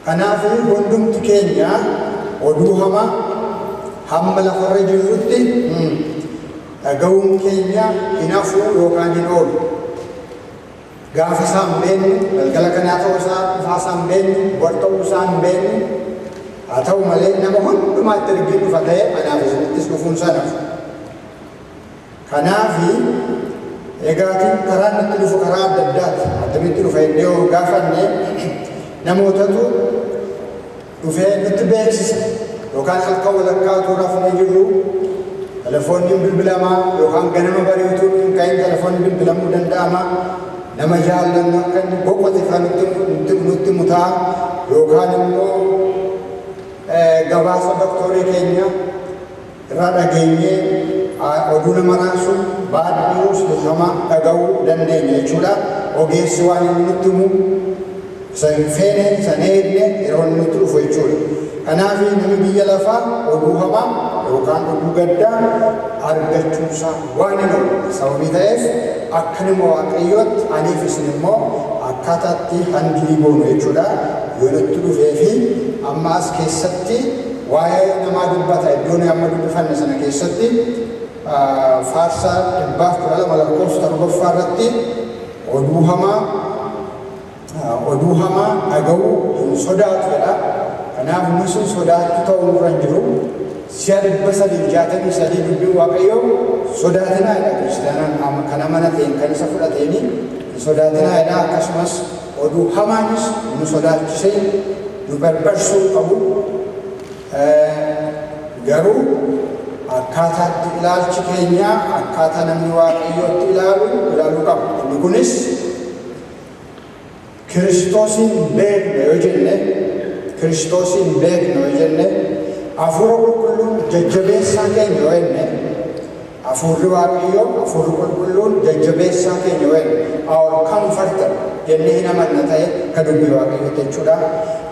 Kanaaf hundumti keenya oduu hamaa hamma lafarra jirrutti dhaga'uun keenya hin hafu yookaan hin oolu. Gaafa isaa hin beeknu, galgala kanaa ta'uu isaa, dhufaa isaa hin beeknu, bor ta'uu isaa hin beeknu. Haa ta'u malee nama hundumaatti ergii dhufa ta'e anaaf isinittis dhufuun isaa nafu. Kanaaf egaatiin karaan itti dhufu karaa adda addaati. Akkamitti dhufa jennee yoo gaafanne namootatu dhufee nutti beeksisa. Yookaan halkan walakkaa utuu rafnee jirru telefoonni bilbilamaa yookaan ganama barii utuu hin ka'in telefoonni bilbilamuu danda'ama. Nama jaallannu akka inni boqote fa'aa nutti mutaa yookaan immoo gabaasa doktoorii keenya irraa dhageenyee oduu nama raasu bad news hamaa dhaga'uu dandeenya jechuudha. Ogeessi waan inni nutti himu isa hin feene isa hin eegne yeroo inni nutti dhufu jechuudha. Kanaaf namni biyya lafaa oduu hamaa yookaan oduu gaddaa argachuunsaa waan hin oolle sababii ta'eef akka nama Waaqayyootti aniif isin immoo akkaataatti handle goonu jechuudha. Yoo nutti dhufee fi amma as keessatti waa'ee namaa dubbata iddoo nuyi amma dubbifanne sana keessatti faarsaa 112 lakkoofsa 7ffaa irratti oduu hamaa dhaga'uu hin sodaatu jedha. Kanaaf nus sodaachuu ta'uu nurra hin jiru. Si'a 363 dubbiin Waaqayyoo sodaatinaa jedha. Kiristaanaan kan amanateen kan isa fudhateeni hin sodaatinaa jedha. Akkasumas oduu hamaanis nu sodaachisee nu barbarsuu qabu. Garuu akkaataatti ilaalchi keenya akkaataa namni Waaqayyootti ilaalu ilaaluu qaba. Inni kunis Kiristoosiin beekna yoo jenne, Kiristoosiin beekna yoo jenne, Hafuura Qulqulluun jajjabeessaa keenya yoo jenne, Hafuurri Waaqayyoo, Hafuurri Qulqulluun jajjabeessaa keenya yoo jenne, our comforter jennee hin amanna ta'e ka dubbii Waaqayyoo jechuudha.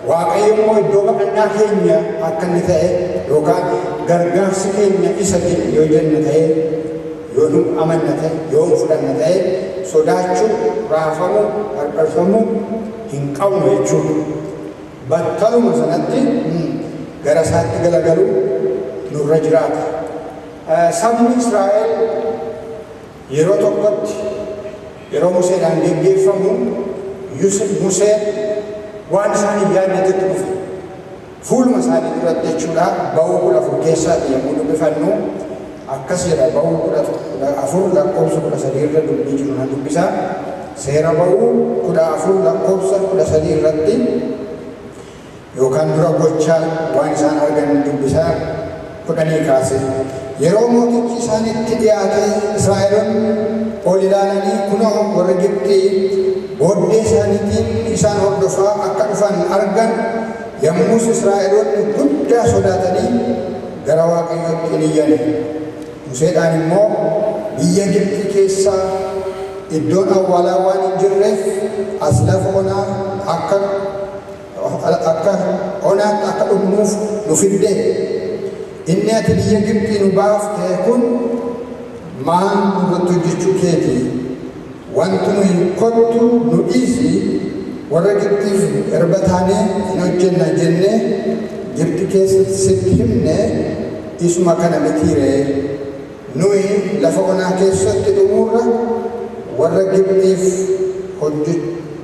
Waaqayyo immoo iddoo baqannaa keenya akka inni ta'e yookaan gargaarsi keenya isa yoo jenne ta'e, yoo nu amanna ta'e, yoo nu fudhanna ta'e, sodaachuu, raafamuu, qarqarfamuu hin qabnu jechuudha. Battaluma sanatti gara isaatti galagaluu nurra jiraata. Sabni Israa'el yeroo tokkotti yeroo Museedhaan geggeeffamu Museen waan isaan hin yaadnetti dhufe. Fuuluma isaanii duratti jechuudha. Ba'uu 14 keessaati yommuu dubbifannu akkas jedha. Ba'uu 14 lakkoofsa 13 irra dubbii jiru nan dubbisa. Seera Ba'uu 14 lakkoofsa 13 irratti yookaan dura gochaa waan isaan argan dubbisaa 10 kaase. Yeroo mootichi isaanitti dhiyaate Israa'eloonni ol ilaalanii kunoo warra Gibxii booddee isaaniitiin isaan hordofaa akka dhufan argan. Yommus Israa'eloonni guddaa sodaatanii gara Waaqayyootti in iyyan. Museedhaan immoo, "Biyya Gibxii keessaa iddoon awwaalaa waan hin jirreef as lafa onaa akka onaatti akka dhumnuuf nu fidde. Inni ati biyya Gibxii nu baafte kun maal nurratti hojjechuu keeti? Wanti nuyi kottu nu dhiisi, warra Gibxiif erba taanee hin hojjenna jennee Gibxi keessatti sitti himne isuma kana mitiiree? Nuyi lafa onaa keessatti dhumuurra warra Gibxiif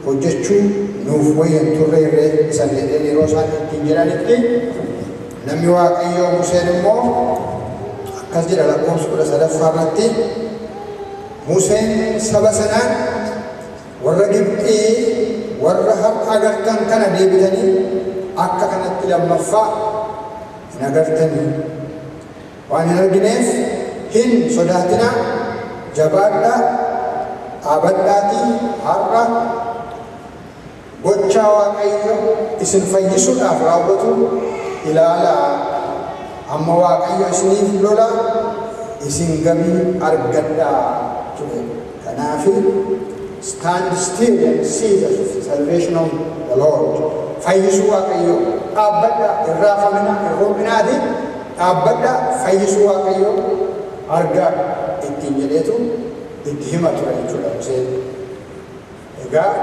hojjechuu nuuf wayyan turreerree" isan jedheen. Yeroo isaan ittiin jedhanitti namni Waaqayyoo Museen immoo akkas jedha lakkoofsa 13ffaa irratti: Museen saba sanaan, "Warra Gibxii warra har'a agartan kana deebitanii akka kanatti lammaffaa hin agartanii. Waan hin argineef hin sodaatinaa, jabaadhaa, dhaabadhaatii har'a gochaa Waaqayyo isin fayyisuudhaaf raawwatu ilaalaa. Amma Waaqayyo isiniif lola, isin gabii argadhaa" ture. Kanaafi stand still and see the salvation of the Lord. Fayyisuu Waaqayyo, dhaabbadhaa, hin raafaminaa, hin roobinaati, dhaabbadhaa, fayyisuu Waaqayyo argaa ittiin jedheetu itti hima ture jechuudha Museen. Egaa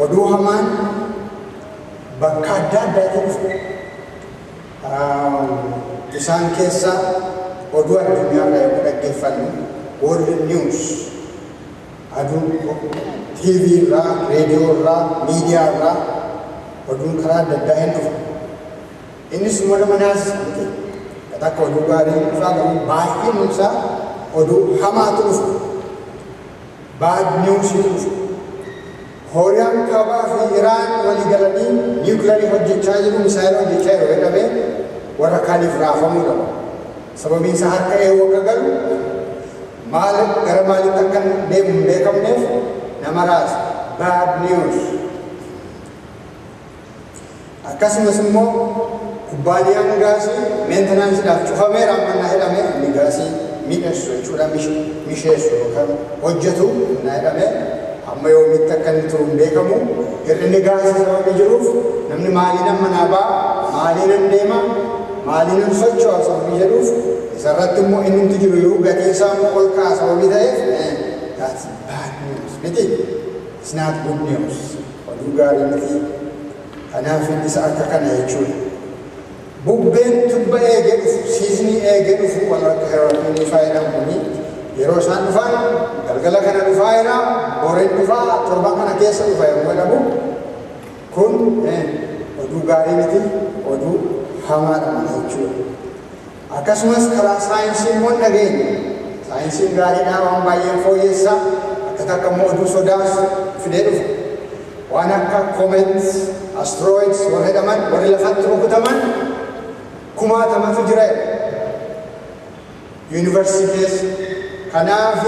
oduu hamaan Bakka adda addaatiin dhufu. Isaan keessa oduu addunyaa irraa yommuu dhaggeeffannu, world news, aduu TV irraa, reediyoo irraa, miidiyaa irraa oduun karaa adda addaa hin dhufa. Innis immoo nama naasisa miti. Takka oduu gaarii dhufaa, garuu baay'een isaa oduu hamaatu dhufa. Bad news dhufa. Kooriyaan Kaabaa fi Iraan walii galanii niwukilarii hojjechaa jiru, misaayila hojjechaa jiru jedhamee warra kaaniif raafamuu qaba. Sababiin isaa harka eewuu akka galu, maal gara maalitti akka deemu hin beekamneef nama raasa. Bad news. Akkasumas immoo kubbaaniyaan gaasii maintenanceiidhaaf cufameera ammannaa jedhamee, inni gaasii miidhagsu jechuudha, misheessu yookaan hojjetu innaa jedhamee, amma yoomitti akka inni turu hin beekamu. Hir'inni gaasii sababii jiruuf namni maaliinan manaa ba'a, maaliinan deema, maaliinan socho'a sababii jedhuuf, isarratti immoo innumti jiru iyyuu gatiin isaa immoo ol ka'a sababii ta'eef, that's bad news miti. It's not good news. Oduu gaarii miti. Kanaaf isa akka kana jechuudha. Bubbeen tubba eegee dhufu, seasonii eegee dhufu, warra akka hurricaneii fayyadamu kuni yeroo isaan dhufan, galgala kana dhufaa jira, boreen dhufaa, torban kana keessa dhufa yommuu jedhamu, kun oduu gaarii miti, oduu hamaadha mana jechuudha. Akkasumas karaa saayinsii immoo dhageenya. Saayinsiin gaariidhaa, waan baay'een fooyyessaa, akka takka immoo oduu sodaas fidee dhufa. Waan akka comets, asteroids warra jedhaman, warri lafatti rukutaman kumaatamatu jira yuunivarsiitii keessa. Kanaaf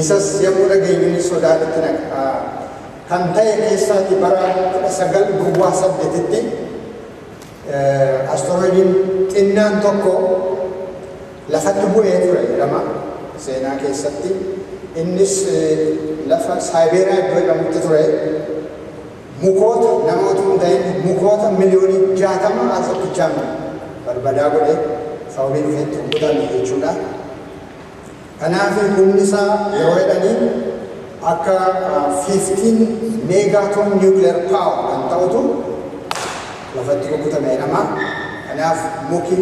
isas yommuu dhageenyu inni sodaanitti naqa. Kan ta'e keessaati bara 1908tti asteroidiin xinnaan tokko lafatti bu'ee ture jedhama seenaa keessatti. Innis lafa Saayibeeriyaa iddoo jedhamutti ture. Mukoota, nama utuu hin ta'in mukoota miliyoonii 60 al tokkichaan barbadaa godhe, sababii dhufeetti rukutame jechuudha. Kanaaf humni isaa yeroo jedhanii akka 15 megaton nuclear power kan ta'utu lafatti rukutame jedhama. Kanaaf muki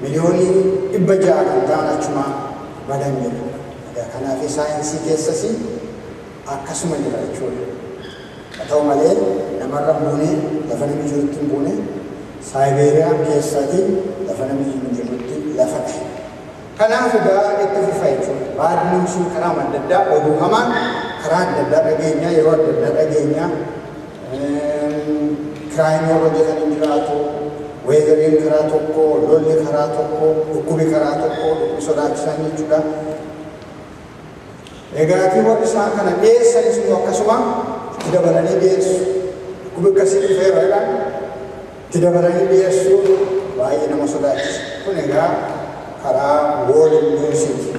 miliyoonii 600 kan ta'an achuma badan jedhu. Kanaaf saayinsii keessas akkasuma jira jechuudha. Haa ta'u malee namarra hin buune, lafa namni jirutti hin buune, Saayibeeriyaa keessaati lafa namni hin jirutti lafa dhahe. Kanaaf egaa itti fufa jechuudha. Bad newsiin karaa adda addaa, oduu hamaan karaa adda addaa dhageenyaa, yeroo adda addaa dhageenyaa, crimeii warra hojjetan hin jiraatu, weatheriin karaa tokko, lolli karaa tokko, dhukkubi karaa tokko, dhukkubi sodaachisan jechuudha. Egaatii warri isaan kana dhiyeessanis immoo akkasuma itti dabalanii dhiyeessu. Dhukkubi akkasii dhufeera jedhan itti dabalanii dhiyeessu, baay'ee nama sodaachisa. Kun egaa karaa world newsiiti.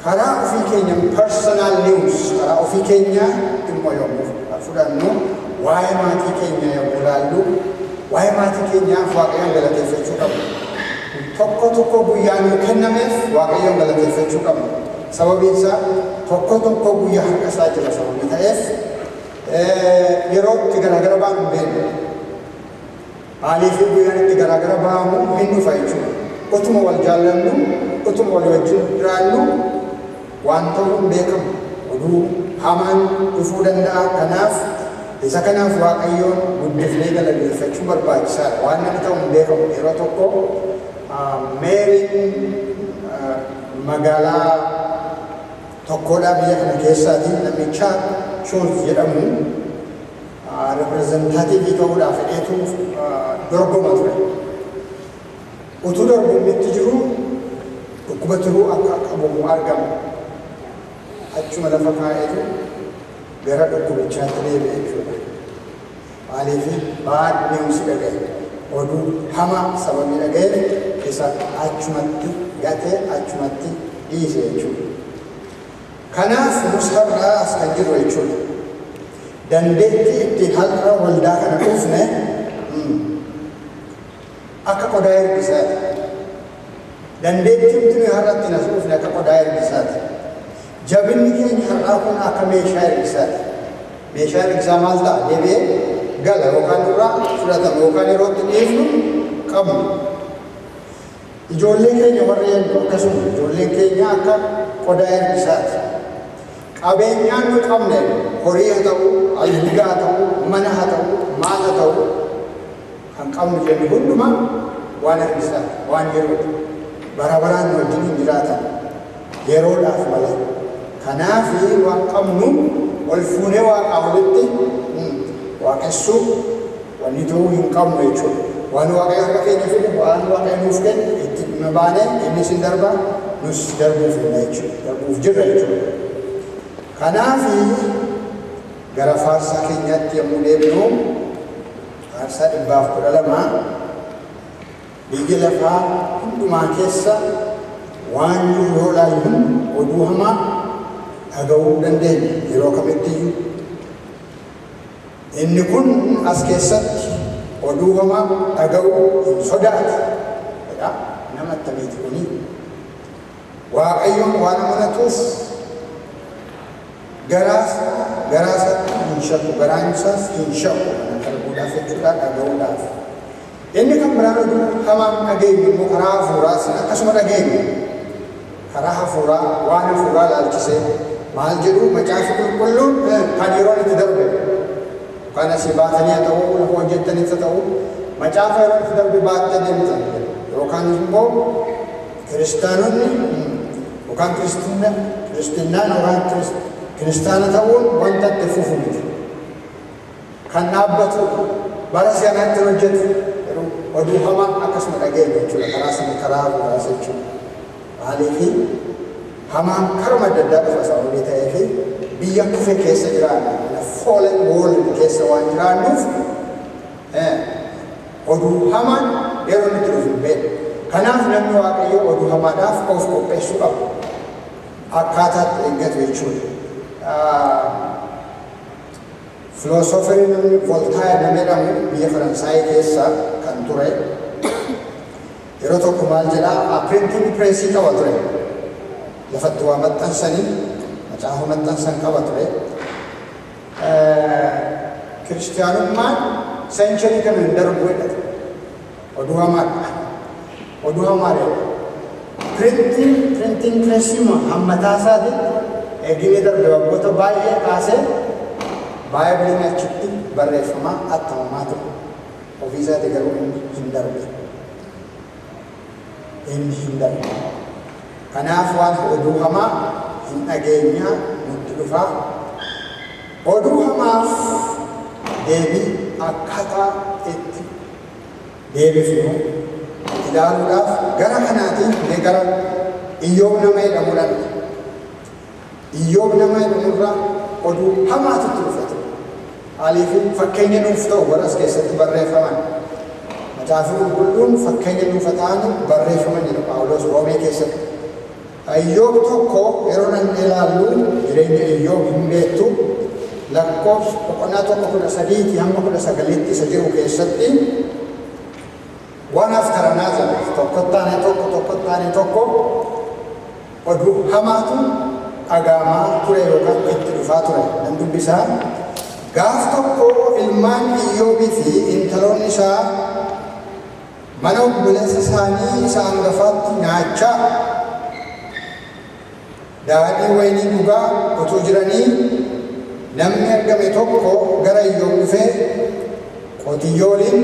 Karaa ofii keenya, personal news, karaa ofii keenya immoo yommuu fudhannu, waa'ee maatii keenya yommuu ilaallu, waa'ee maatii keenyaaf Waaqayyoon galateeffachuu qabna. Tokko tokko guyyaa nuu kennameef Waaqayyoon galateeffachuu qabna. Sababiin isaa tokko tokko guyyaa harka isaa jira sababii ta'eef, yeroo itti garaagara baanu hin beeknu. Maaliif guyyaan itti garaagara ba'amu hin dhufa jechuudha. Utuma wal jaallannu, utuma wal wajjin jiraannu waan ta'uu hin beekamu. Oduu hamaan dhufuu danda'a. Kanaaf isa kanaaf Waaqayyoon guddifnee galateeffachuun barbaachisaadha. Waan namni ta'u hin beekamu. Yeroo tokko mayoriin magaalaa tokkodha biyya kana keessaati, namicha Schultz jedhamu, representativeii ta'uudhaaf fedheetu dorgoma ture. Utuu dorgommitti jiru dhukkuba tiruu akka qabu argama. Achuma lafa kaa'eetu gara dhukkubichaatti deebi'e jechuudha. Maaliif? Bad news dhaga'e. Oduu hamaa sababii dhaga'eef isa achumatti gatee achumatti dhiise jechuudha. Kanaaf nus har'aa as kan jirru jechuudha. Dandeettii ittiin har'a waldaa kana dhufne akka qodaa ergisaati. Dandeettii nuti har'a ittiin as dhufne akka qodaa ergisaati. Jabinni keenya har'aa kun akka meeshaa ergisaati. Meeshaa ergisaa maal ta'a? Deebi'ee gala yookaan nurraa fudhatama yookaan yeroo itti dhiifnu qabnu. Ijoollee keenya warri jennu akkasuma ijoolleen keenya akka qodaa ergisaati. Qabeenyaan nu qabne horii haa ta'u, albuuda haa ta'u, mana haa ta'u, maal haa ta'u kan qabnu jennu hundumaa waan ergisaati, waan yerooti. Bara baraan nu wajjin hin jiraatan yeroodhaaf malee. Kanaaf waan qabnu ol fuunee waaqaa olitti waaqessuu wanni ta'uu hin qabnu jechuudha. Waan Waaqayyo harka keenya fide, waan Waaqayyo nuuf kenne itti dhimma baanee innis hin darba, nus darbuuf hinna jechuudha. Darbuuf jirra jechuudha. Kanaaf gara faarsaa keenyaatti yommuu deebinu faarsaa 112 biyya lafaa hundumaa keessa waan jiru yoo ilaallu oduu hamaa dhaga'uu dandeenya yeroo kamittiyyuu. Inni kun as keessatti oduu hamaa dhaga'uu hin sodaatu. Jedha nama akkamiiti kuni? Waaqayyoon waan amanatuuf garaasaatti hin shakku, garaan isaas hin shakku. Kana arguudhaaf jechuudha, dhaga'uudhaaf. Inni kan biraan oduu hamaan dhageenyu immoo karaa hafuuraas akkasuma dhageenyu. Karaa hafuuraa waan hafuuraa ilaalchisee maal jedhu macaafa qulqulluun kan yeroon itti darbe yookaan asii baatanii haa ta'u, lafa hojjettanis haa ta'u, macaafa yeroon itti darbe baattee deemtan yookaan immoo kiristaanonni yookaan kiristinnaan yookaan kiristaana ta'uun wanta itti fufu miti. Kan dhaabbatu bara si'anaatti hojjetu yeroo oduu hamaa akkasuma dhageenya jechuudha karaa sana karaa hafuuraas jechuudha. Maaliifi hamaan karuma adda addaa dhufa sababii ta'eefi biyya kufe keessa jiraanna. Fallen world keessa waan jiraannuuf oduu hamaan yeroo nuti dhufu hin beeknu. Kanaaf namni Waaqayyoo oduu hamaadhaaf of qopheessuu qaba. Akkaataatti eeggatu jechuudha. Filoosooferiin namni Voltaire nama jedhamu biyya Faransaayii keessa kan ture yeroo tokko maal jedhaa, printing pressii qaba ture. Lafatti waa maxxansanii macaafa maxxansan qaba ture. Kiristaanummaan century kana hin darbu jedhate. Oduu hamaadha. Oduu hamaadha. Printing pressii hammataa isaatiin eegini darbe waggoota baay'ee kaasee baay'ee achitti barreeffamaa attamamaa ture. Ofii isaatii garuu inni hin darbe. Inni hin darbe. Kanaaf waan oduu hamaa hin dhageenyaa nutti dhufaa. Oduu hamaaf deebii akkaataa itti deebifnu ilaaluudhaaf gara kanaatiin mee gara Iyyoob nama jedhamuudhaan Iyyoob nama jedhamurraa oduu hamaatu itti dhufate. Maaliif fakkeenya nuuf ta'u warra as keessatti barreeffaman. Macaafa qulqulluun fakkeenya nuuf ta'an barreeffaman jedha Phaawulos Roomee keessatti. Iyyoob tokko yeroo nan ilaallu jireenya Iyyoob hin beektu lakkoofsa boqonnaa 1:13 hamma 19tti isa jiru keessatti one after another tokko taane tokko tokko taane tokko oduu hamaatu dhagaamaa ture yookaan itti dhufaa ture. Nan dubbisaa. Gaaf tokko ilmaan Iyyoobii fi intaloonni isaa mana obboleessa isaanii isa hangafaatti nyaachaa daadhii wayinii dhugaa utuu jiranii namni argame tokko gara Iyyoob dhufee qotiyyooliin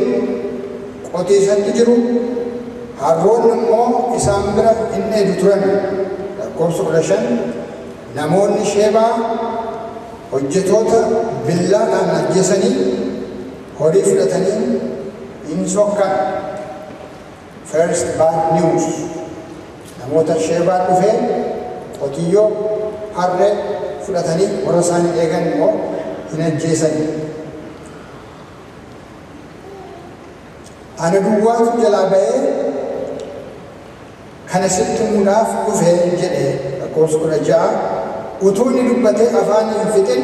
qotiisatti jiru, harroonni immoo isaan bira hin dheedu turan. Lakkoofsa 15 namoonni Sheebaa hojjetoota billaadhaan ajjeesanii horii fudhatanii hin sokkan. First bad news. Namoota Sheebaa dhufee qotiyyoo harree fudhatanii warra isaanii eegan immoo hin ajjeesan. Ana duwwaatu jalaa ba'ee kana sitti himuudhaaf dhufe jedhe. Lakkoofsa 16 utuu inni dubbatee afaan hin fixin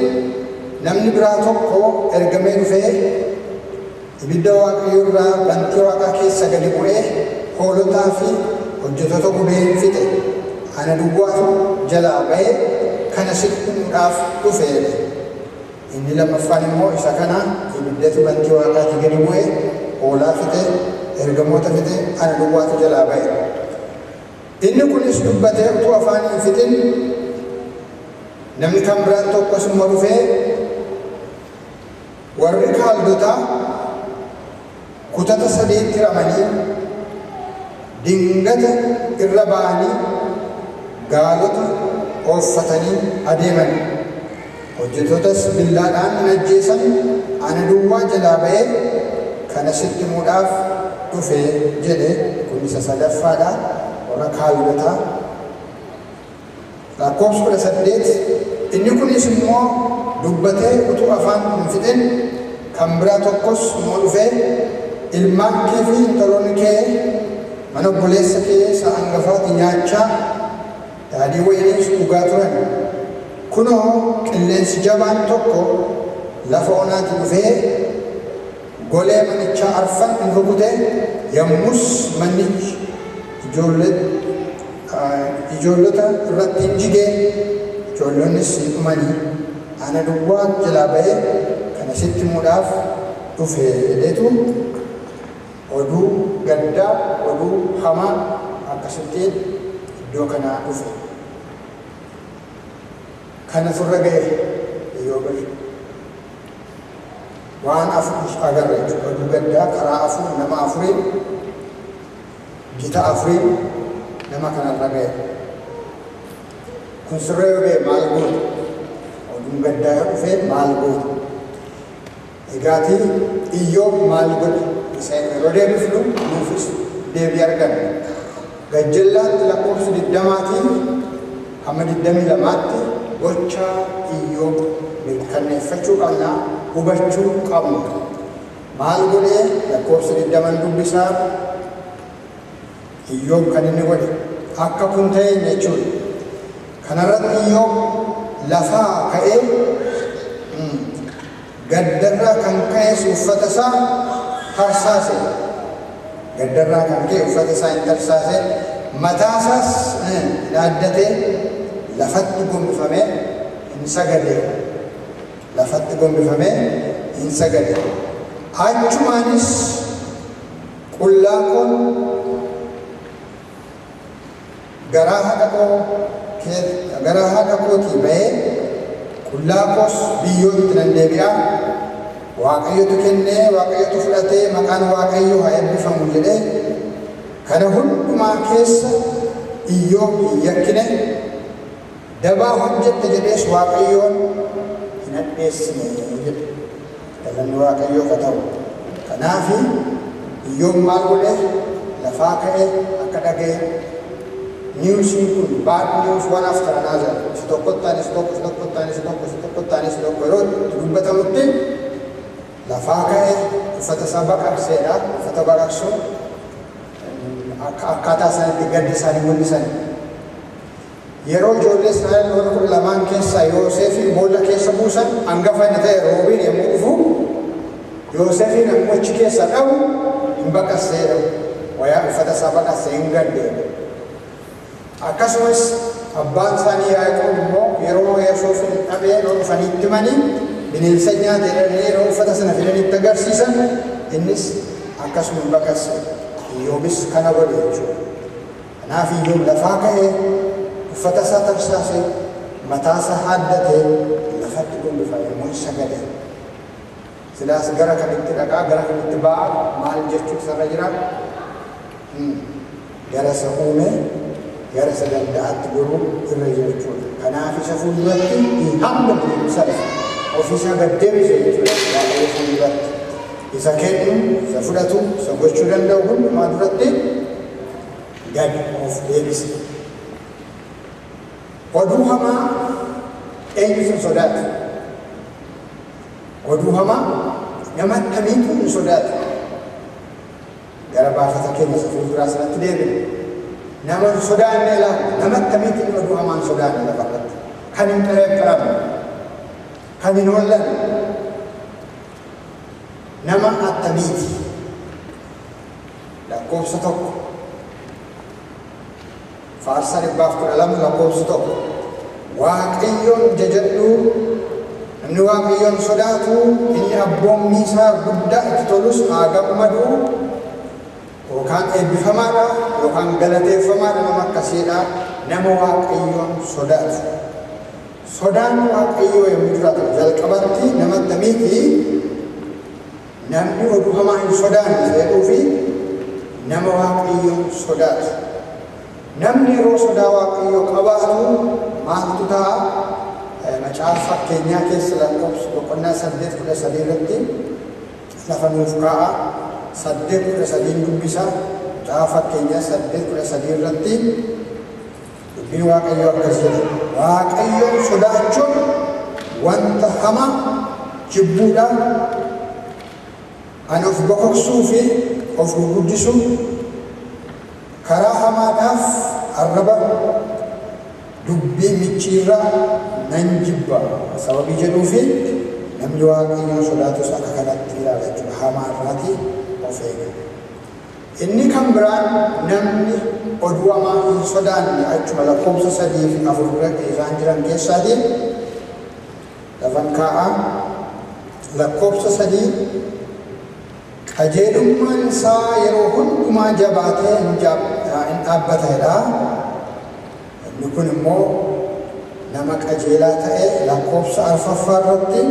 namni biraa tokko ergamee dhufee ibidda Waaqayyoo irraa bantii Waaqaa keessa gadi bu'ee hoolotaa fi hojjettoota gubee hin fixe. Ana duwwaatu jalaa ba'ee kana sitti himuudhaaf dhufe jedhe. Inni lammaffaan immoo isa kana ibiddatu bantii waaqaatii gadi bu'e, hoolaa fixe, ergamoota fixe, ana duwwaatu jalaa ba'e. Inni kunis dubbatee utuu afaan hin fixin namni kan biraan tokkos immoo dhufee warri kaaldotaa kutata sadiitti ramanii dingata irra ba'anii gaalota ooffatanii adeeman. Hojjetootas billaadhaan hin ajjeesan, ana duwwaa jalaa ba'ee kana sitti himuudhaaf dhufe jedhe. Kun isa sadaffaadha, warra kaaldotaa. Lakkoofsa 18, inni kunis immoo dubbatee utuu afaan hin fixin kan biraa tokkos immoo dhufee ilmaan kee fi intaloonni kee mana obboleessa kee isa hangafaatti nyaachaa daadhii wayiniis dhugaa turan. Kunoo qilleensi jabaan tokko lafa onaatti dhufee golee manichaa arfan hin rukute, yommus manichi ijoollota irratti hin jige, ijoollonnis hin dhumanii, ana duwwaa jalaa ba'ee kana sitti himuudhaaf dhufe jedheetu oduu gaddaa, oduu hamaa akkasittiin iddoo kanaa dhufe. Kana turre ga'e Iyyoob irra. Waan afur agarra jechuudha. Oduu gaddaa karaa afur, nama afuriin, gita afuriin nama kanarra ga'e. Kun sirra yoo ga'e maal goota? Oduun gaddaa yoo dhufe maal goota? Egaatii Iyyoob maal godhe? Isa yeroo deebifnu nuufis deebii arganna. Gajjallaatti lakkoofsa 20 hamma 22tti gocha Iyyoob mirkaneeffachuu qabna, hubachuu qabna. Maal godhee? Lakkoofsa 20 dubbisaa. Iyyoob kan inni godhe akka kun ta'e jechuudha. Kanarratti Iyyoob lafaa ka'ee gaddarraa kan ka'es uffata isaa tarsaase. Gaddarraa kan ka'e uffata isaa hin tarsaase, mataa isaas hin haaddatee lafatti gombifamee hin sagade. Lafatti gombifamee hin sagade. Achumaanis qullaa koon garaa haadha kootii ba'ee qullaa koos biyyootti nan deebi'a. Waaqayyotu kennee, Waaqayyotu fudhatee, maqaan Waaqayyoo haa eebbifamu jedhee. Kana hundumaa keessa Iyyoob hin yakkine, dabaa hojjette jedhees Waaqayyoon hin hadheessine jedhe. Galanni Waaqayyoof haa ta'u. Kanaafi Iyyoob maal godhe? Lafaa ka'e akka dhaga'e. Newsiin kun bad news one after another, isa tokkotti aanee isa tokko, isa tokkotti aanee isa tokko, isa tokkotti aanee isa tokko yeroo itti dubbatamutti lafaa ka'e, uffata isaa baqaqseedha. Uffata baqaqsuun akkaataa isaaniitti gadda isaanii mul'isan. Yeroo ijoollee Israa'el warra 12n keessaa Yoosefiin boolla keessa buusan, hangafa inni ta'e Roobiin yommuu dhufu Yoosefiin ammoo achi keessa dhabu hin baqasseedha. Wayaa uffata isaa baqassee hin gaddeedha. Akkasumas abbaan isaanii Yaaqoob immoo yeroo Yoosefin dhabee yeroo dhufanii itti himanii bineensa nyaate jedhanii yeroo uffata sana fidanii itti agarsiisan innis akkasuma hin baqasse. Iyyoobis kana godhe jechuudha. Kanaaf Iyyoob lafaa ka'ee uffata isaa tarsaasee mataa isaa haaddatee lafatti gombifame immoo hin sagade. Silaas gara kamitti dhaqaa, gara kamitti ba'a, maal jechuun isarra jira? Gara isa uume, gara isa danda'aatti goruu irra jira jechuudha. Kanaaf isa fuulduratti he humbled himself, ofiisaa gad deebise jechuudha Waaqayyo fuulduratti. Isa kennu, isa fudhatu, isa gochuu danda'u hundumaa duratti gad of deebise. Oduu hamaa eenyutu hin sodaatu? Oduu hamaa nama akkamiitu hin sodaatu? Gara baafata keenya isa fuulduraa sanatti deebine. Nama hin sodaanne ilaalla. Nama akkamiitiin oduu hamaa hin sodaanne lafa irratti? Kan hin xereeffaramne, kan hin hollanne. Nama attamiiti? Lakkoofsa 1. Faarsaa 112 lakkoofsa 1. Waaqayyoon jajadhuu. Namni Waaqayyoon sodaatu, inni abboommii isaa guddaa itti tolus haa gammadu, yookaan eebbifamaadha yookaan galateeffamaadha. Nama akkasiidha, nama Waaqayyoon sodaatu. Sodaan Waaqayyoo yommuu jiraatu jalqabatti nama akkamiiti? Namni oduu hamaa hin sodaanne jedhuu fi nama Waaqayyoon sodaatu. Namni yeroo sodaa Waaqayyoo qabaatu maaltu ta'a? Macaafa Fakkeenyaa keessa lakkoofsa boqonnaa 8:13 irratti lafa nuuf kaa'a. 8:13n dubbisa. Macaafa Fakkeenyaa 8:13 irratti dubbiin Waaqayyoo akkas jedha: "Waaqayyoon sodaachuun wanta hamaa jibbuudha. Ani of bokoksuu fi of gurguddisuu, karaa hamaadhaaf arraba dubbii micciirraa nan jibba." Sababii jedhuu fi namni Waaqayyoon sodaatus akka kanatti ilaala jechuudha. Hamaa irraatii of eega. Inni kan biraan, namni oduu hamaa hin sodaanne, achuma lakkoofsa 3 fi 4 isaan jiran keessaati lafan kaa'a. Lakkoofsa 3: "Qajeelummaan isaa yeroo hundumaa jabaatee hin dhaabbatedha." Inni kun immoo nama qajeelaa ta'e. Lakkoofsa arfaffaa irratti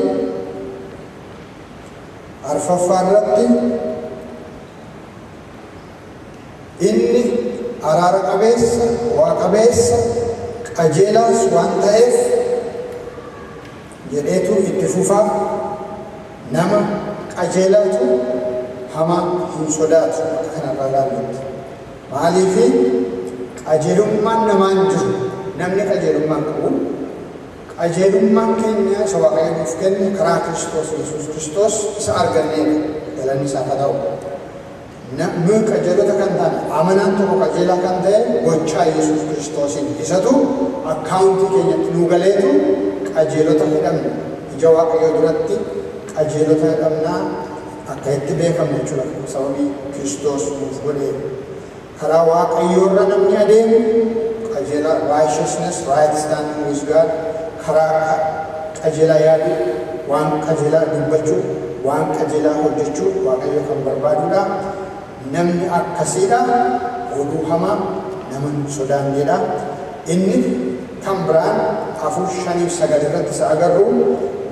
"Inni araara qabeessa, ho'a qabeessa, qajeelaas waan ta'eef" jedheetu itti fufaa. Nama qajeelaatu hamaa hin sodaatu akka kanarraa ilaallutti. Maaliifi? Qajeelummaan namaan jiru, namni qajeelummaan qabu, qajeelummaan keenya isa Waaqayyo nuuf kenne, karaa Kiristoos Yesuus Kiristoos isa arganneedha. Galanni isaaf haa ta'u. Nuyi qajeelota kan taane, amanaan tokko qajeelaa kan ta'e gochaa Yesuus Kiristoosiin. Isatu akkaawuntii keenyatti nuu galeetu qajeelota jedhamne. Ija Waaqayyoo duratti qajeelota jedhamnaa, akka itti beekamne jechuudha, sababii Kiristoos nuuf godhee. Karaa Waaqayyoo irra namni adeemu qajeelaa, righteousness, right standing with God, karaa qajeelaa yaaduu, waan qajeelaa dubbachuu, waan qajeelaa hojjechuu Waaqayyo kan barbaadudha. Namni akkasiidha oduu hamaa nama hin sodaannedha. Inni kan biraan 4, 5, 9 irratti isa agarru,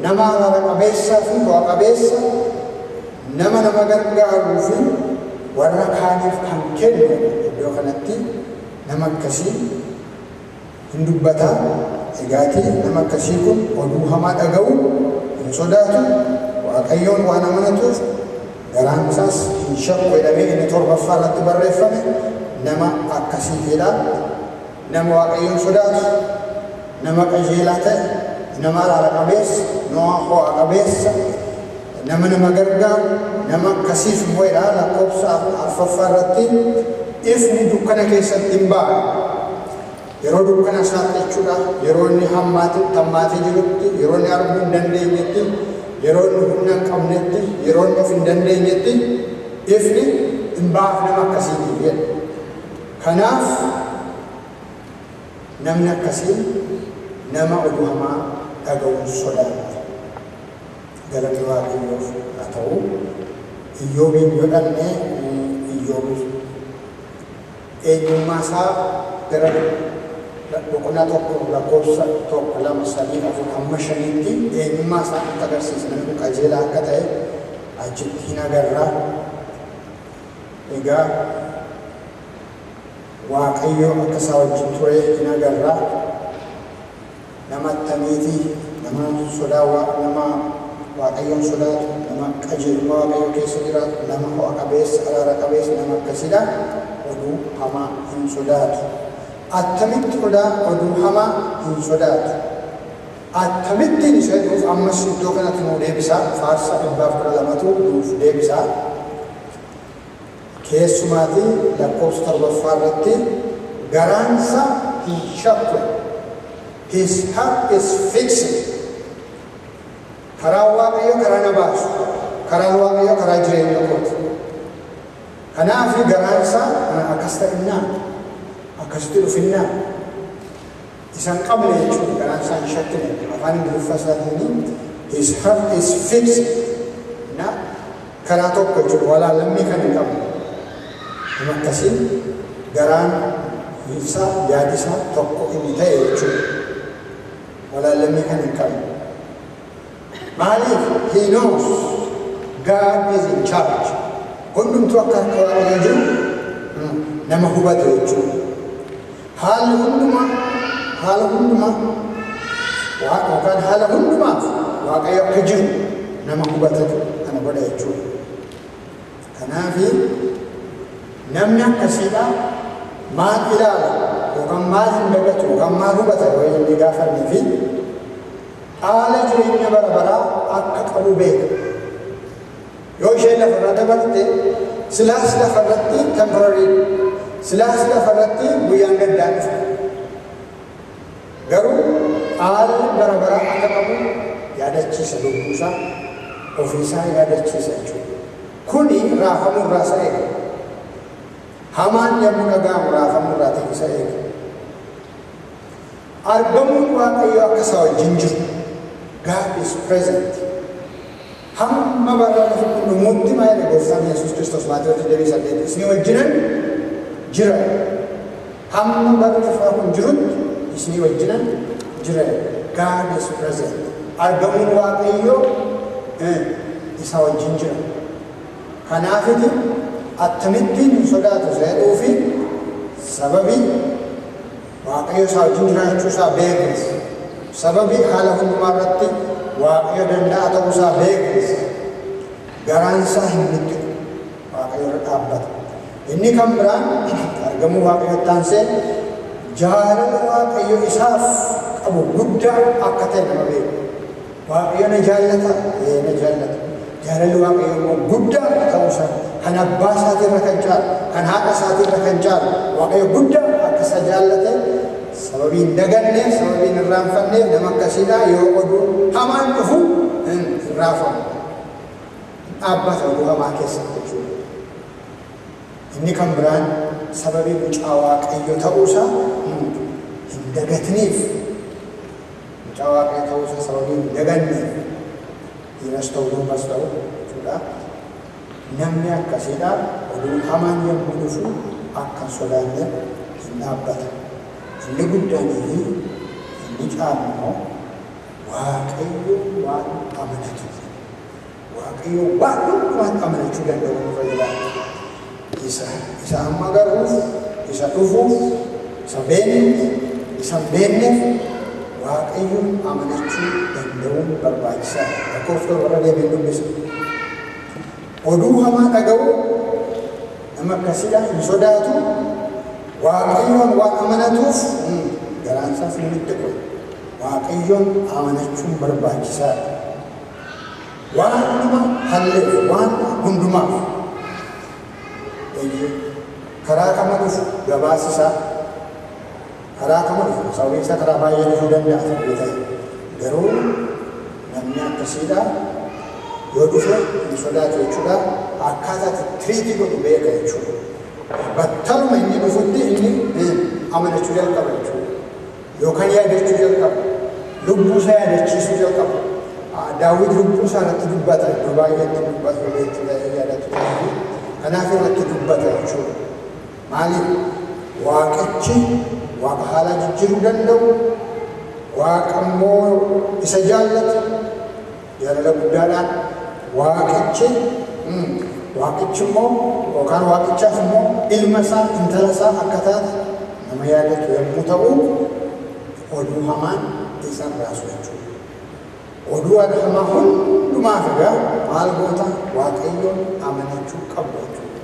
nama araara qabeessaa fi bu'a qabeessa, nama nama gargaaruu fi warra kaaniif kan kennu. Iddoo kanatti nama akkasii hin dubbata. Egaatii nama akkasii kun oduu hamaa dhaga'u hin sodaatu, Waaqayyoon waan amanatuuf garaan isaas hin shakku jedhamee inni torbaffaa irratti barreeffame nama akkasiitidha. Nama Waaqayyoon sodaatu, nama qajeelaa ta'e, nama araara qabeessa, nama ho'a qabeessa, nama nama gargaaru, nama akkasiif immoo jedha lakkoofsa arfaffaa irratti, ifni dukkana keessatti hin ba'a. Yeroo dukkana isaatti jechuudha, yeroo inni hammaatee jirutti, yeroo inni arguu hin dandeenyetti, yeroo inni humna hin qabnetti, yeroo inni of hin dandeenyetti ifni hin ba'aaf nama akkasiitiif jedha. Kanaaf namni akkasii nama oduu hamaa dhaga'uun sodaatu. Galanni Waaqayyoof haa ta'u. Iyyoobiin yoo dhanne, Iyyoob eenyummaa isaa gara boqonnaa 1 lakkoofsa 1, 2, 3, 4 hamma 5tti eenyummaa isaa nutti agarsiisa. Namni kun qajeelaa akka ta'e achitti hin agarra. Egaa Waaqayyo akka isaa wajjin ture hin agarra. Nama attamiiti? Nama sodaa, nama Waaqayyoon sodaatu, nama qajeelummaa Waaqayyoo keessa jiraatu, nama ho'a qabeessa, araara qabeessa, nama akkasiidha. Oduu hamaa hin sodaatu. Attamitti oduu hamaa hin sodaatu? Akkamittiin isa jedhuuf ammas iddoo kanatti nuu deebisa. Faarsa 112tu nuuf deebisa. Keessumaati lakkoofsa torbaffaa irratti garaansa hin shakku. His heart is fixed. Karaan Waaqayyo karaa na baasu. Karaan Waaqayyo karaa jireenya kooti. Kanaaf garaansa akkas ta'innaa, akkasitti dhufinnaa isa hin qabne jechuudha. Garaan isaa hin shakkine. Afaan Ingiliffaa isaatiin His heart is fixed. Na karaa tokko jechuudha, walaallammii kan hin qabne. Nama akkasii garaan isaa, yaadi isaa tokko inni ta'e jechuudha. Walaallammii kan hin qabne. Maaliif? He knows God is in charge. Hundumtuu akka harka Waaqayyoo jiru nama hubate jechuudha. Haalli hundumaa, haala hundumaa yookaan haala hundumaaf Waaqayyo akka jiru nama hubatetu kana godha jechuudha. Kanaafi namni akkasiidha maal ilaala yookaan maal hin dagatu yookaan maal hubata yoo jennee gaafannee fi haala jireenya bara baraa akka qabu beeka. Yoo isheen lafarra dabarte, silaas lafarratti temporary, silaas lafarratti guyyaan gaddaa dhufa. Garuu haalli bara baraa akka qabu yaadachiisa, lubbuusaa ofiisaa yaadachiisa jechuudha. Kuni raafamuu irraa isa eega. Hamaan yommuu dhaga'amu raafamuu irraa ta'e isa eega. Argamuun Waaqayyoo akka isa wajjin jiru. God is present. Hamma bara lafa dhumuutti maal jedhe Gooftaan Yesuus Kiristoos Maatewos 28? Isinii wajjinan jira. Hamma bara lafaa kun jirutti isinii wajjinan jira. God is present. Argamuun Waaqayyoo isa wajjin jira. Kanaafiti akkamittiin hin sodaatu jedhuu fi sababii Waaqayyo isaa wajjin jiraachuu isaa beekuuf, sababii haala hundumaa irratti Waaqayyo danda'a ta'uu isaa beekuuf, garaan isaa hin mittiqu, Waaqayyo irra dhaabbata. Inni kan biraan argamuu Waaqayyo taansee jaalala Waaqayyo isaaf qabu guddaa akka ta'e nama beeku. Waaqayyo na jaallata, ee na jaallata. Jaalalli Waaqayyo immoo guddaa ta'uu isaa, kan abbaa isaatirra kan caalu, kan haadha isaatirra kan caalu, Waaqayyo guddaa akka isa jaallate sababii hin daganneef, sababii hin irraanfanneef, nama akkasiidha yoo oduu hamaan dhufu hin raafamu. Dhaabbata oduu hamaa keessatti jechuudha. Inni kan biraan sababii mucaa Waaqayyo ta'uusaa hin dagatiniif, mucaa Waaqayyo ta'uusaa sababii hin daganneef, dhiiras ta'u durbas ta'u jechuudha. Namni akkasiidha oduu hamaan yommuu dhufu akka hin sodaanne hin dhaabbata. Inni guddaanii fi inni caalu immoo Waaqayyo waan amanatuuf. Waaqayyo waan hundumaatti amanachuu danda'u nurra jiraata. Isa amma garuuf, isa dhufuuf, isa beeknuuf, isa hin beekneef Waaqayyoon amanachuu danda'uun barbaachisaadha. Lakkoofsa 7rra deebiin dubbisa. Oduu hamaa dhaga'u nama akkasiidha hin sodaatu. Waaqayyoon waan amanatuuf garaan isaas hin mittiqu. Waaqayyoon amanachuun barbaachisaadha. Waan nama halleef, waan hundumaaf. Karaa kama dhufu gabaasisaa, karaa kama dhufu, sababiin isaa karaa baay'ee dhufuu danda'a sababii ta'e. Garuu namni akkasiidha yoo dhufe hin sodaatu jechuudha. Akkaataa itti treat godhu beeka jechuudha. Battaluma inni dhufutti inni amanachuu jalqaba jechuudha. Yookaan yaadachuu jalqaba. Lubbuu isaa yaadachiisuu jalqaba. Daawit lubbuu isaa irratti dubbata. Iddoo baay'eetti dubbata, beektu yaadatu ta'eefi. Kanaaf irratti dubbata jechuudha. Maaliif? Waaqichi Waaqa haala jijjiiruu danda'u, Waaqa immoo isa jaallatu, jaalala guddaadhaan Waaqichi Waaqichi immoo yookaan Waaqichaaf immoo ilma isaa, intala isaa akka taate nama yaadatu yommuu ta'u, oduu hamaan isa raasu jechuudha. Oduu hamaa hundumaaf egaa maal goota? Waaqayyoon amanachuu qabdu jechuudha.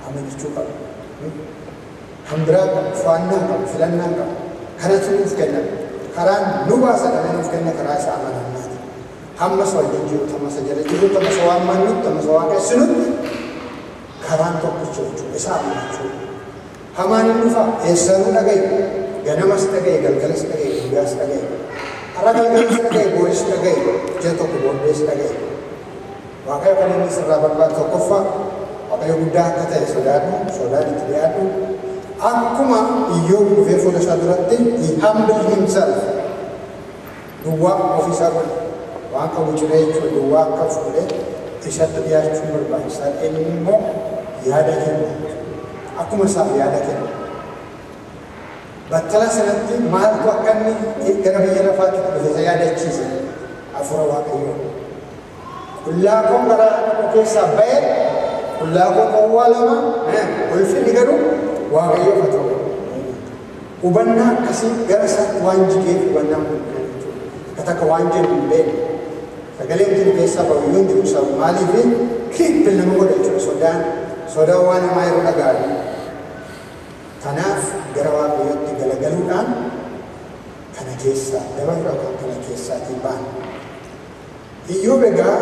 Amanachuu qabdu. Kan biraa qabu, fo'annaa qabu, filannaa qabu. Kanatu nuuf kenname. Karaan nu baasa dhamee nuuf kenna karaa isa amanannaati. Hamma isa wajjin jirutti, hamma isa jala jirutti, hamma isa waammannutti, hamma isa waaqessinutti karaan tokkicha jechuudha. Isa amanachuu. Hamaan hin dhufa, eessanuu dhaga'i. Ganamas dhaga'i, galgalas dhaga'i, guyyaas dhaga'i. Har'a galgalas dhaga'i, booris dhaga'i, ji'a tokko booddees dhaga'i. Waaqayyo kan inni sirraa barbaadu tokkoffaa, Waaqayyo guddaa akka ta'e sodaadhu, sodaan itti dhiyaadhu. Akkuma Iyyoob dhufee fuula isaa duratti he humbled himself. Duwwaa ofiisaa godhe waan qabu ciree jechuudha. Duwwaa akka fuudhee isatti dhiyaachuun barbaachisaa. Inni immoo yaada kenna. Akkuma isaaf yaada kenna. Battala sanatti maaltu akka inni gara biyya lafaatti dhufe isa yaadachiise hafuura Waaqayyoo. Qullaa koon garaa koo keessaa ba'e, qullaa koon owwaalama, ulfinni garuu Waaqayyoof haa ta'u. Hubannaa akkasii gara isaatti waan jigeef hubannaan kun dhufe jechuudha. Akka takka waan jedhu hin beekne. Sagaleen kun keessaa ba'u iyyuu hin jiru sababa maaliif cripple nama godha jechuudha sodaan sodaan waan hamaa yeroo dhaga'an. Kanaaf gara Waaqayyootti galagaluudhaan kana keessaa dabarra yookaan kana keessaatii baana. Iyyoob egaa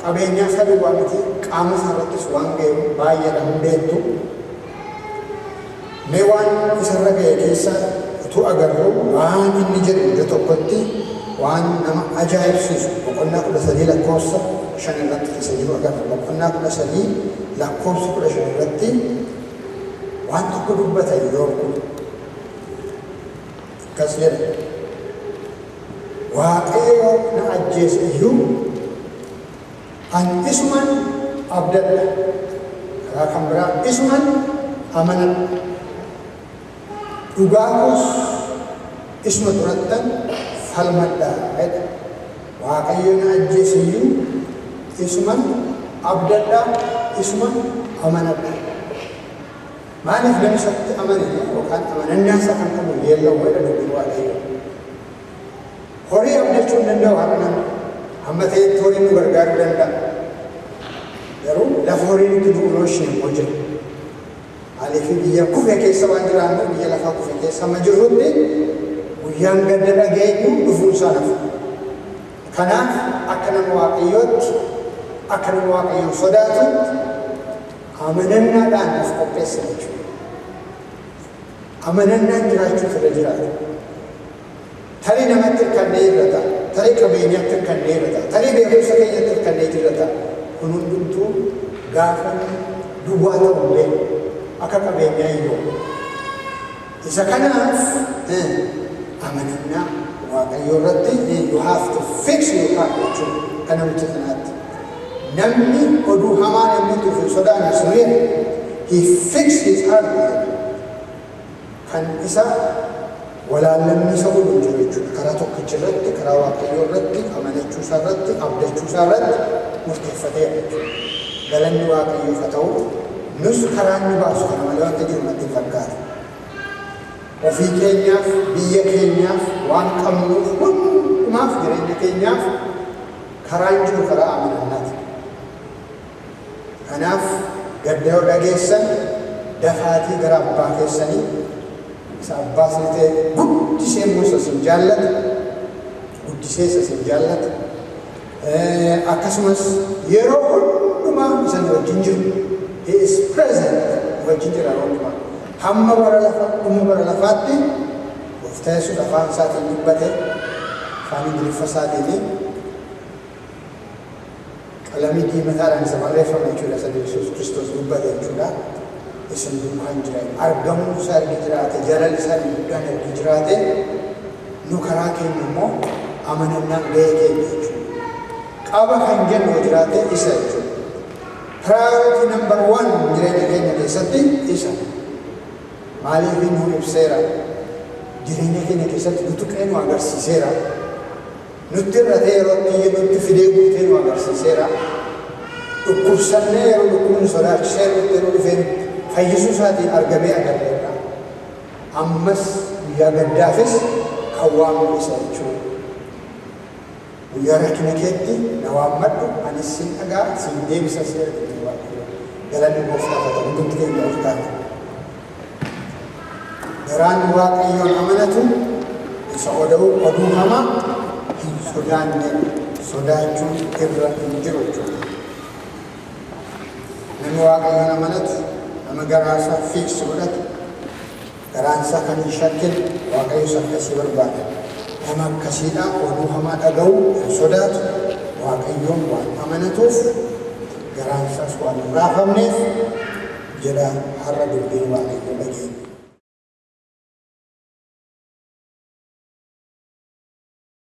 qabeenyaa isaa duwwaa miti qaama isaa irrattis waan ga'e baay'eedha hin beektu. Mee waan isarra ga'e keessa utuu agarru waan inni jedhu iddoo tokkotti waan nama ajaa'ibsiisu boqonnaa 13 lakkoofsa 5 irratti keessa jiru agarra. Boqonnaa 13 lakkoofsa 15 irratti waan tokko dubbata Iyyoob kun. Akkas jedha. Waaqayyo na ajjeese iyyuu an isuman abdadha. Karaa kan biraa isuman amanadha. Dhugaa koos isuma durattan falmadha jedha. Waaqayyo na ajjeese iyyuu isuman abdadha, isuman amanadha. Maaliif namni isatti amane yookaan amanannaa isaa kan qabu yeelloo jedha dubbiin Waaqayyoo. Horii abdachuu hin danda'u har'a namni. Hamma ta'etti horiin nu gargaaruu danda'a. Garuu lafa horiin itti nu oolchine immoo jira. Maaliif biyya kufe keessa waan jiraannu biyya lafaa kufe keessa amma jirrutti guyyaan gadda dhageenyu dhufuun isaa nafu. Kanaaf akka nama Waaqayyootti akka nama Waaqayyoon sodaatutti amanannaadhaan of qopheessa jechuudha. Amanannaan jiraachuutu irra jiraata. Tarii namatti hirkannee irra ta'a. Tarii qabeenyaatti hirkannee irra ta'a. Tarii beekumsa keenyatti hirkannee irra ta'a. Kun hundumtuu gaafa duwwaa ta'u illee akka qabeenyaa iyyuu. Isa kanaaf amanannaa Waaqayyoo irratti you have to fix your heart jechuudha. Akka namicha kanaatti. Namni oduu hamaan yommuu dhufu hin sodaanne sun he fix his heart kan isa walaallanni isa godhu hin jiru jechuudha. Karaa tokkicha irratti, karaa Waaqayyoo irratti, amanachuu isaa irratti, abdachuu isaa irratti murteeffateera jechuudha. Galanni Waaqayyoof haa ta'u, nus karaa inni baasu kana malee wanta jiru natti hin fakkaatu. Ofii keenyaaf, biyya keenyaaf, waan qabnuuf hundumaaf, jireenya keenyaaf karaan jiru karaa amanannaati. Kanaaf gadda yoo dhageessan dafaatii gara abbaa keessanii isa abbaa isin ta'e guddisee immoo isa isin jaallatu guddisee isa isin jaallatu akkasumas yeroo hundumaa isa nu wajjin jiru he is present nu wajjin jira yeroo hundumaa hamma bara lafa dhuma bara lafaatti Gooftaa Yesuus afaan isaatiin dubbate afaan Ingiliffa isaatiin qalamii diimataadhaan isa barreeffame jechuudha isa Yesuus Kiristoos dubbate jechuudha. Isin duukaan jira argamuu isaa ergi jiraate jaalalli isaa guddaan ergi jiraate nu karaa keenya immoo amanannaan gahee keenya jechuudha. Qaba kan jennu yoo jiraate isa jechuudha. Priority number one jireenya keenya keessatti isa. Maaliif nu ibseera? Jireenya keenya keessatti nu tuqee nu agarsiiseera. Nutti irratee yeroo xiyyi nutti fidee guutee nu agarsiiseera. Dhukkubsannee yeroo dhukkubni sodaachisee yeroo dhufee fayyisuu isaatiin argamee agarreerra. Ammas guyyaa gaddaafis kan waamnu isa jechuudha. Guyyaa rakkina keetti na waammadhu anis sin dhagaa siin deebisa si erga Waaqayyo. Galanni gooftaaf haa ta'u hundumti keenya ol kaane. Garaan Waaqayyoon amanatu isa oduu oduu hamaa hin sodaanne sodaachuun irra hin jiru jechuudha. Namni Waaqayyoon amanatu nama garaa isaa fix godhatu garaan isaa kan hin shakkine Waaqayyo isa akkasii barbaada. Nama akkasiidha oduu hamaa dhaga'uu hin sodaatu Waaqayyoon waan amanatuuf garaan isaas waan hin raafamneef jedha har'a dubbiin Waaqayyoo dhageenya.